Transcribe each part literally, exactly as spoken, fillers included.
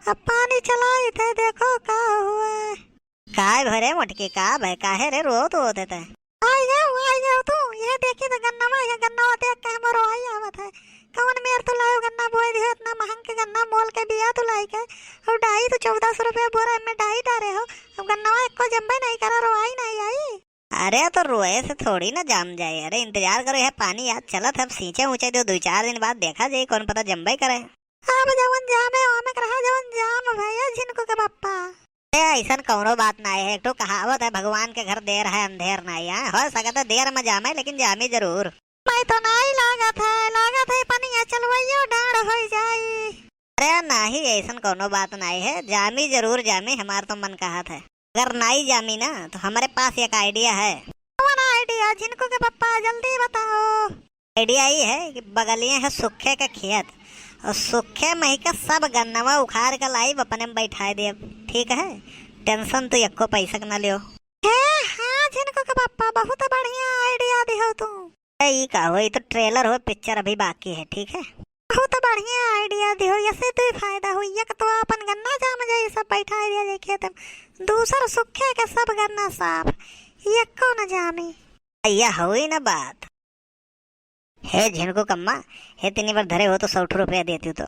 अब पानी चलाइत है, देखो का हुआ। काय भरे मोटकी, का भय, काहे रे रोत होत है तै? आई जाओ, आई जाओ तू, ये देखी तो गन्नवा, ये गन्नवा देख के हमरो आई आवत है। कौन मेर तू लायो गन्ना बोए दियो, इतना महंग के गन्ना मोल के बिया तू लाई के, और डाई तो चौदह सौ रुपया बोरा में डाई डारे हो, अब गन्नवा एको जम्बे नहीं करा, रोआई नहीं आई। अरे तो रोए से थोड़ी ना जाम जाए, अरे इंतजार करो, यह पानी आज चलत है, अब सींचे ऊंचे दो, दो चार दिन बाद देखा जाए, कौन पता जम्बे करे। अब जवन जामे ओमे के रहा, जवन जाम भैया झिनको के पप्पा। ए, ऐसन कौनो बात नाई है। एक ठो कहावत है, "भगवान के घर देर है, अंधेर नाई है।" हो सकत है देर में जामे, लेकिन जामी जरूर। मैं तो नाई लागत है, लागत है पनिया चलवइयो डाँड़ होई जाई। अरे नाही, ऐसन कौनो बात नाई है, जामी जरूर जामी, हमार तो मन कहत है। अगर नाई जामी ना, तो हमारे पास एक idea है। कौन idea, झिनको के पप्पा, जल्दी बताओ। Idea ई है कि बगलिए है सुखे के खेत, और सुखे मही का सब गन्नवा उखाड़ के लाइब, अपने में बैठाए देब, ठीक है? Tension तू एको पैसा के ना लियो। हे हाँ, झिनको के पप्पा, बहुत बढ़िया idea दिहो तू। ए, ई का हो, ई तो trailer हो, picture अभी बाकी है, ठीक है? बहुत बढ़िया idea दिहो, ऐसे दुई फायदा हुई, एक तो अपन गन्ना जाम जाई, सब बैठाए दिया जाए खेत में, दूसर सुखे के सब गन्ना साफ, एको न जामी। या हुई ना बात। हे झिनको कम्मा, हे तिनी बार धरे हो तो सौ ठो रुपया देती तो।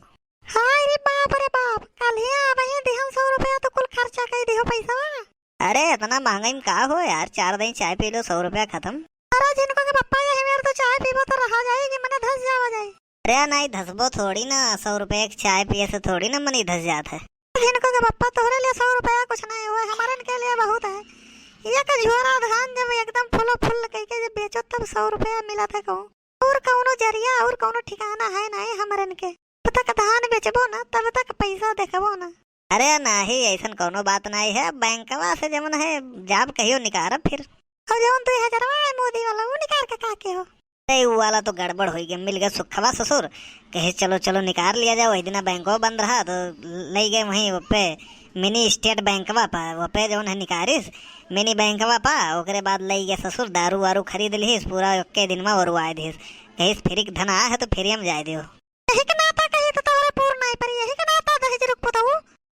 हाय रे बाप रे बाप, कल ही आवे ही दिहन सौ रुपया तो कुल खर्चा कर दिहो पैसा। अरे इतना महंगाई में का हो यार, चार दही चाय पी लो, सौ रुपया खत्म। अरे झिनको के पप्पा, यही मेर तो चाय पीबो तो रहा जाई कि मने धस जावा जाई। अरे नहीं धसबो थोड़ी ना, सौ रुपया की चाय पिए से थोड़ी ना मनी धस जात है। झिनको के पप्पा, तोहरे लिए सौ रुपया कुछ नहीं हुआ, हमारे के लिए बहुत है। एक झोरा धान जब एकदम फुलो फुल कह के जब बेचो तब सौ रुपया मिला था कहूँ। और कौनो जरिया और कौनो ठिकाना है नहीं हमरन के। जब तक धान बेचबो ना तब तक पैसा देखबो ना। अरे नाही, ऐसन कौनो बात नाही है। बैंकवा से जवन है जाब कहियो निकारब फिर। और जवन दुई हजारवा है मोदी वाला, वो निकार के का के हो? अरे उ वाला तो गड़बड़ हो गया, मिल गया सुखवा ससुर, कहे चलो चलो निकार लिया जाओ। वही दिना बैंकवा बंद रहा तो ले गए वहीं पे मिनी स्टेट बैंकवा पा, वो पे जवन है निकारिस मिनी बैंकवा पा। ओकरे बाद ले गए ससुर, दारू वारू खरीद लिहिस, पूरा एक्के दिन में ओरवाए दिहिस। कहिस फ्री के धन आ है तो फ्री में जाए दियो। यही के नाता कही तो तोहरे पूर नाई परी, यही के नाता दहेज रुक पतऊ।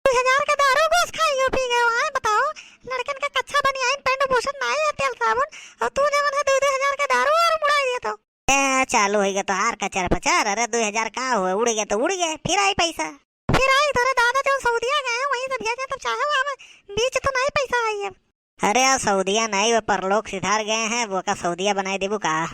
दू हजार के दारू घूस खाई गयो, पी गयो, आए बताओ। लड़कन के कच्छा बनियाइन, पैंट बुशर्ट नाई है, तेल साबुन, और तू जवन है दू दू हजार के दारू और मुड़ाई दिया तो। ए, चालू होई गया तोहार कचर पचर। अरे दू हजार का हुए, उड़ गया तो उड़ गया, फिर आई पैसा। फिर आई तोरे दादा जो सऊदिया गए हैं, वहीं से भेजे, तब चाहे वो हमें बीच तो नहीं पैसा आई अब। अरे, आ सऊदिया नाई, वो परलोक सिधार गए हैं, वो का सऊदिया बनाए देबू का? हाँ,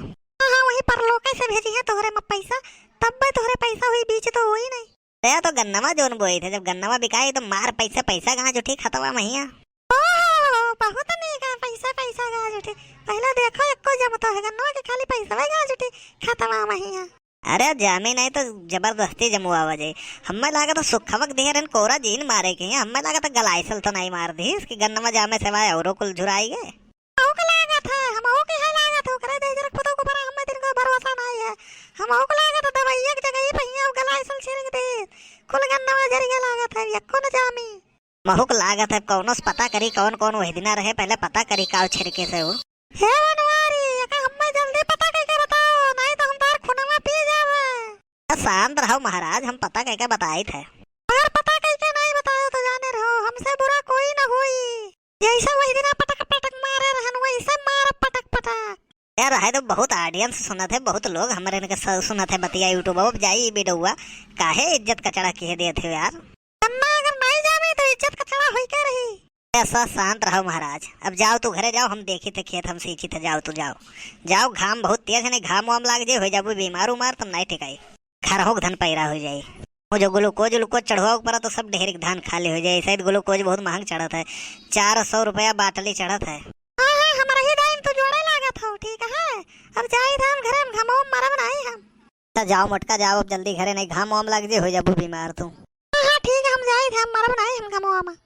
हाँ, वही परलोक से भेजी है तोहरे में पैसा, तब बे तोहरे पैसा हुई, बीच तो हुई नहीं। अरे, तो गन्नवा जोन बोई थे, जब गन्नवा बिकाई तो मार पैसा, पैसा गाँज उठी खतवा महिया। ओहो, बहुत नीक है, पैसा, पैसा गाँज उठी। पहले देखो, एको जमतो है गन्नवा के, खाली पैसा गाँज उठी खतवा महिया। अरे जामे नहीं तो जबरदस्ती जमुआवा जाई। हम्मे लागत है सुखवक दिहे रहन कोरा जीन मारे के, हम्मे लागत है गलाइसल तो नहीं मार दीस कि गन्नमा जामे सिवाय औरो कुल झुराई गए। हमहू के लागत है, हमहू के है लागत है, ओकरे दे जरक पुतौ के ऊपर हम्मे दिन को भरोसा नहीं है। हमहू के लागत है दवाइया के जगह ही पहिया गलाइसल छिड़क दे, कुल गन्नमा जरिया लागत है, यक्को न जामी। महुक लागत है, कौनो से पता करी, कौन कौन वही दिना रहे, पहले पता करी काव छिड़के से हो। हे बनवारी, एका हम्मे जल्दी पता कइके बताओ, नहीं तो हम तार खुनवा पी जावे। शांत रहो महाराज, हम पता कइके बताइत है। अगर पता कइके नहीं बताओ तो जाने रहो, हमसे बुरा कोई न होई। जैसे वही दिना पटक पटक मारे रहन, वैसे मार पटक पटक। यार, है तो बहुत audience सुनत है, बहुत लोग हमरे इनके स-, सुनत है बतिया YouTube। अब जाई ई बेटौआ, काहे इज्जत कचड़ा किहे देत हो यार? अम्मा अगर नहीं जावे तो इज्जत कचड़ा होई के रही। ऐसा शांत रहो महाराज, अब जाओ तू घरे जाओ, हम देखी थे खेत, हम सींची थे, जाओ तू जाओ, जाओ, घाम बहुत तेज है, नहीं घाम वाम लाग जाए, हो जाबू बीमार उमार, तुम नहीं ठिकाई, खरहोक धन पैरा हो जाए। वो जो ग्लूकोज उलूकोज चढ़वा ऊपर तो सब ढेर धान खाली हो जाए, शायद ग्लूकोज बहुत महंग चढ़त है, चार सौ रुपया बाटली चढ़त है। हाँ, हाँ, हमरा ही दाइन तो जोड़े लागत हो, ठीक है, अब जाई धाम घरे, हम घमो मरब नहीं हम। अच्छा जाओ मोटका जाओ, अब जल्दी घरे, नहीं घाम वाम लाग जे, हो जाबू बीमार तू। हाँ, हाँ, ठीक है, हम जाई धाम मरब नहीं हम घमो वाम।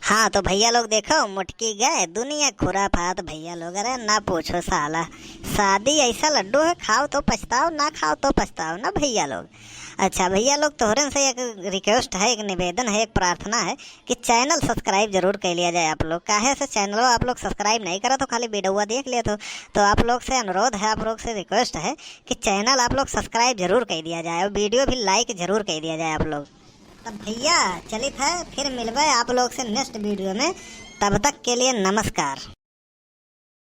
हाँ तो भैया लोग देखो, मोटकी गए दुनिया खुराफात भैया लोग। अरे ना पूछो साला, शादी ऐसा लड्डू है, खाओ तो पछताओ, ना खाओ तो पछताओ ना भैया लोग। अच्छा भइया लोग, तोहरन से एक request है, एक निवेदन है, एक प्रार्थना है कि channel subscribe जरूर कर लिया जाए आप लोग। काहे से channel आप लोग subscribe नहीं करत हो, खाली video देख लेत हो। तो आप लोग से अनुरोध है, आप लोग से request है कि channel आप लोग subscribe जरूर कर दिया जाए और video भी like जरूर कर दिया जाए आप लोग। तब भइया चलित है, फिर मिलबे आप लोग से next video में। तब तक के लिए नमस्कार।